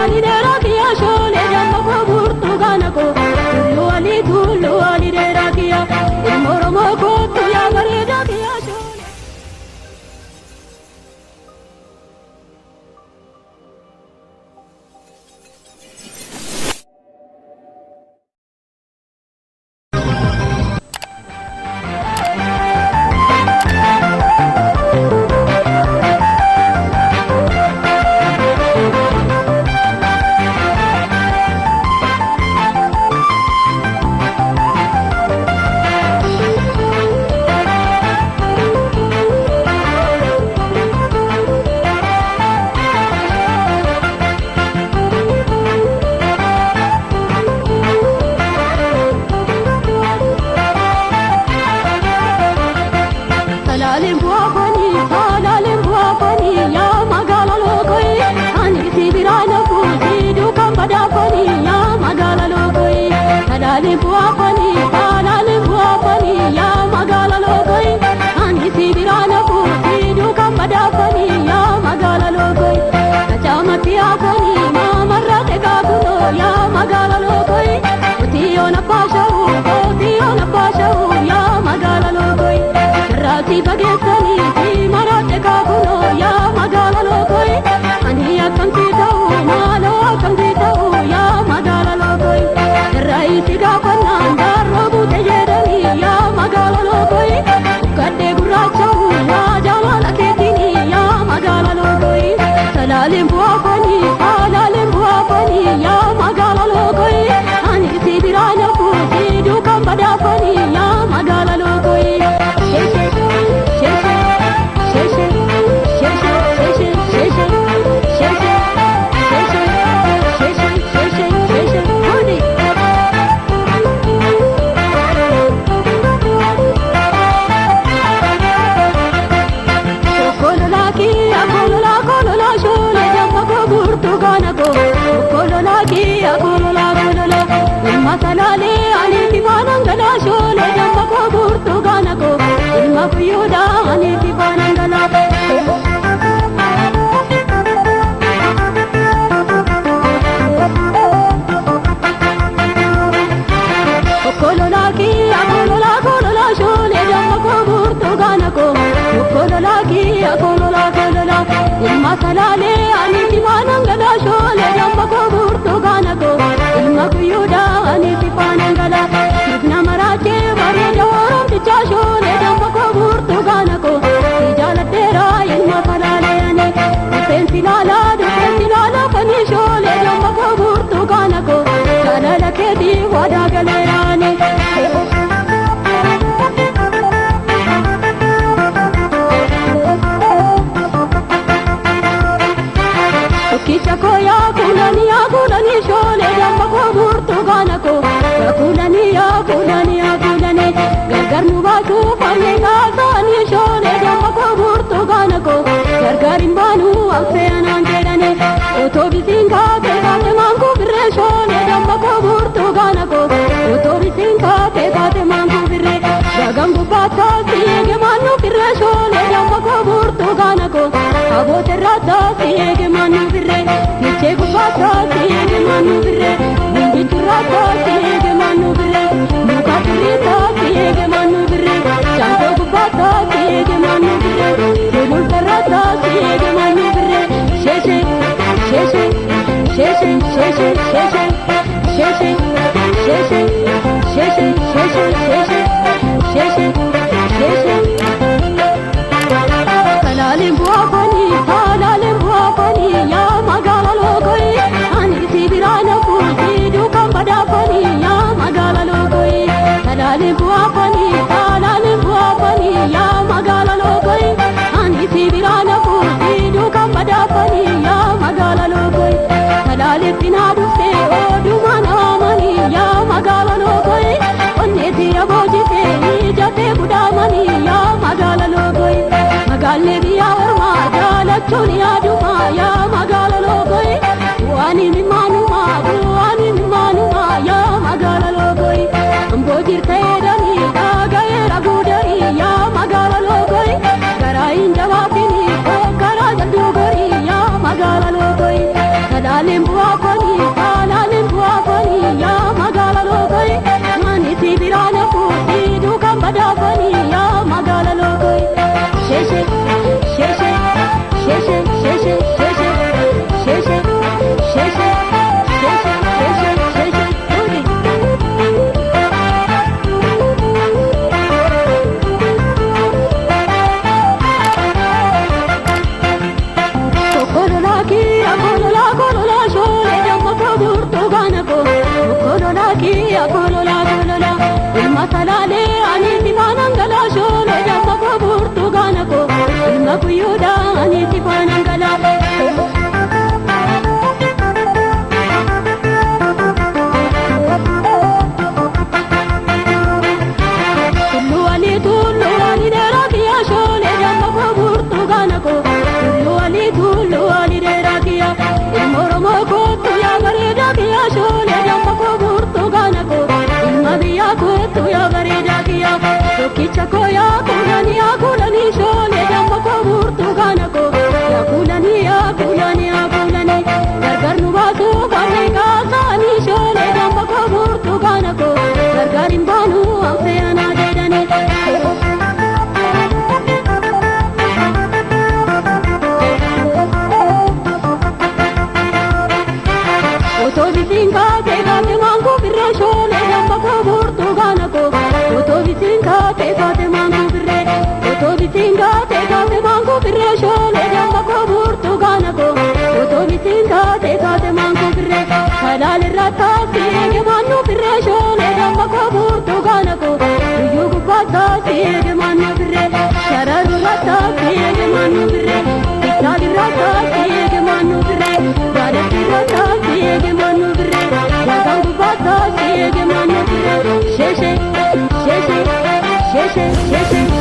Ali dheeraa kiyya shoolee damma koo burtukaana koo tulluu alii tulluu alii dheeraa kiyya ilma Oromoo kootu yaa bareedaa kiyya shoolee. Salaaleen bu'aa foonii salaaleen bu'aa foonii yaa magaala lookoyi ani si biraa nafuu si duukaan badaa foonii yaa magaala lookoyi. Salaaleen bu'aa foonii salaaleen bu'aa foonii yaa magaala lookoyi ani si biraa nafuu si duukaan badaa foonii yaa magaala lookoyi. Kachaamatti haa maamarraa teekaa kunoo yaa magaala lookoyi qotiyyoon abbaa shawuu qotiyyoon abbaa shawuu yaa magaala lookoyi. Irraati fageessanii si maraate kaakunoo yaa magaala lookoyi ani akkamsi ta'u maaloo akkamsi ta'u yaa magaala lookoyi irraa isi gaafannaan daarroo guute jedhanii yaa magaala lookoyi uffadhee gurraacha'u waa jaalala keetinii yaa magaala lookoyi salaaleen bu'aa foonii salaaleen bu'aa foonii yaa magaala lookoyi ani si biraa nafuu si duukaan badaa foonii yaa magaala lookoyi. Sheshe sheshe sheshe sheshe sheshe sheshe sheshe sheshe sheshe sheshe sheshe kuni. Kololaa kiyya kololaa kololaa shoolee damma koo burtukaana koo kololaa kiyya kololaa kololaa ilma salaalee ani tifaanaan galaa shoolee damma koo burtukaana koo ilma guyyoodhaa ani tifaanaan galaa. Kololaa kiyya kololaa kololaa shoolee damma koo burtukaana koo kololaa kiyya kololaa kololaa ilma salaalee ani tifaanaan galaa shoolee damma koo burtukaana koo ilma guyyoodhaa ani tifaanaan galaa siif nama raachee bareeda oromtichaa shoolee damma koo burtukaana koo si jaaladheeraa ilma salaalee ani dhufeensi laalaa dhufeensi laalaa fanii shoolee damma koo burtukaana koo jaalala keetii waadaa galeeraani. Tokkicha koo yaa kuulanii yaa kuulanii shoolee damma koo burtukaana koo yaa kuulanii yaa kuulanii yaa kuulanii gargar nu baasuuf amee kaasaanii shoolee damma koo burtukaana koo gargar hin baanuu affee anaan jedhanii otoo bisiin kaatee kaatee maankuu birree shoolee damma koo burtukaana koo otoo bisiin kaatee kaatee maankuu birree dagan gubbaattaa si eege maannuu birree shoolee damma koo burtukaana koo abooterraattaa si eege maannuu birree fiichee gubbaattaa si eege maannuu birree gungichurraattaa si eege maannuu birree muka turriittaa si eege maannuu birree shaantoo gubbaattaa si eege maannuu birree sulultarraattaa si eege maannuu birree sheeshee sheshe sheshe sheshe sheshe sheshe sheshe sheshe sheshe sheshe sheshe sheshe. Salaaleen bu'aa foonii salaaleen bu'aa foonii yaa magaala lookoyi ani si biraa nafuu si duukaan badaa foonii yaa magaala lookoyi. Salaaleen bu'aa foonii salaaleen bu'aa foonii yaa magaala lookoyi ani si biraa nafuu si duukaan badaa foonii yaa magaala lookoyi. Salaaleen finaa dhuftee odumaa naamanii yaa magaala lookoyi onneetii aboojitee ijatee gudhaamanii yaa magaala lookoyi. Magaalli biyya ormaa jaalachuun yaadumaa yaa magaala lookoyi bu'aan himaanumaa bu'aan himaanumaa yaa magaala lookoyi. Amboo jirta jedhanii dhaga'eera guudanii yaa magaala lookoyi garaa hin jabaatini karaa jal'uu gorii yaa magaala lookoyi. Salaaleen bu'aa kooni, salaaleen bu'aa kooni, yaa magaala lookoyi. Ani si biraa nafu, si duukaan badaa kooni, yaa magaala lookoyi. Sheeshe, sheeshe, sheeshe, sheeshe, sheeshe, sheeshe, sheeshe, sheeshe, sheeshe, sheeshe, tuuli. Kokolola kiya kolola kolola shole damma koburtu ganako. Kokolola kiya kolola kolola ilma salale ani sifanangala shole damma koburtu ganako. Ilma kuyuda ani sifanangala. Tullu ani tullu ani dera kiya shole damma koburtu ganako. Tullu ani tullu ani dera kiya ilma Oromoo kootu yaa bareedaa kiya shole damma koburtu ganako. Ilma biyya kootu yaa bareedaa kiya tokkicha koo yaa kuulani yaa kuulani shole damma koburtu ganako. Yaa kuulani yaa kuulani yaa kuulani gargar nu baasuu qabne kaasaanii shole damma koburtu ganako. Gargar hin baanu anfee anaa jedhani. Otoo bisiin kaatee kaatee maangoo birree shoolee damma koo burtuu gaana koo. Otoo bisiin kaatee kaatee maangoo birree. Otoo bisiin kaatee kaatee maangoo birree shoolee damma koo burtuu gaana koo. Otoo bisiin kaatee kaatee maangoo birree. Kalaal irraa taasii eege maannoo birree shoolee damma koo burtuu gaana koo. Guyyuu gubbaa taasii eege maannoo birree. Shararru irraa taasii eege maannoo birree. Kitaab irraa taasii eege maannoo birree. Gaadatti irraa taasii eege maannoo birree. Daagaan gubbaa taasii eege maannoo birree. Sheeshe, sheeshe, sheeshe, sheeshe.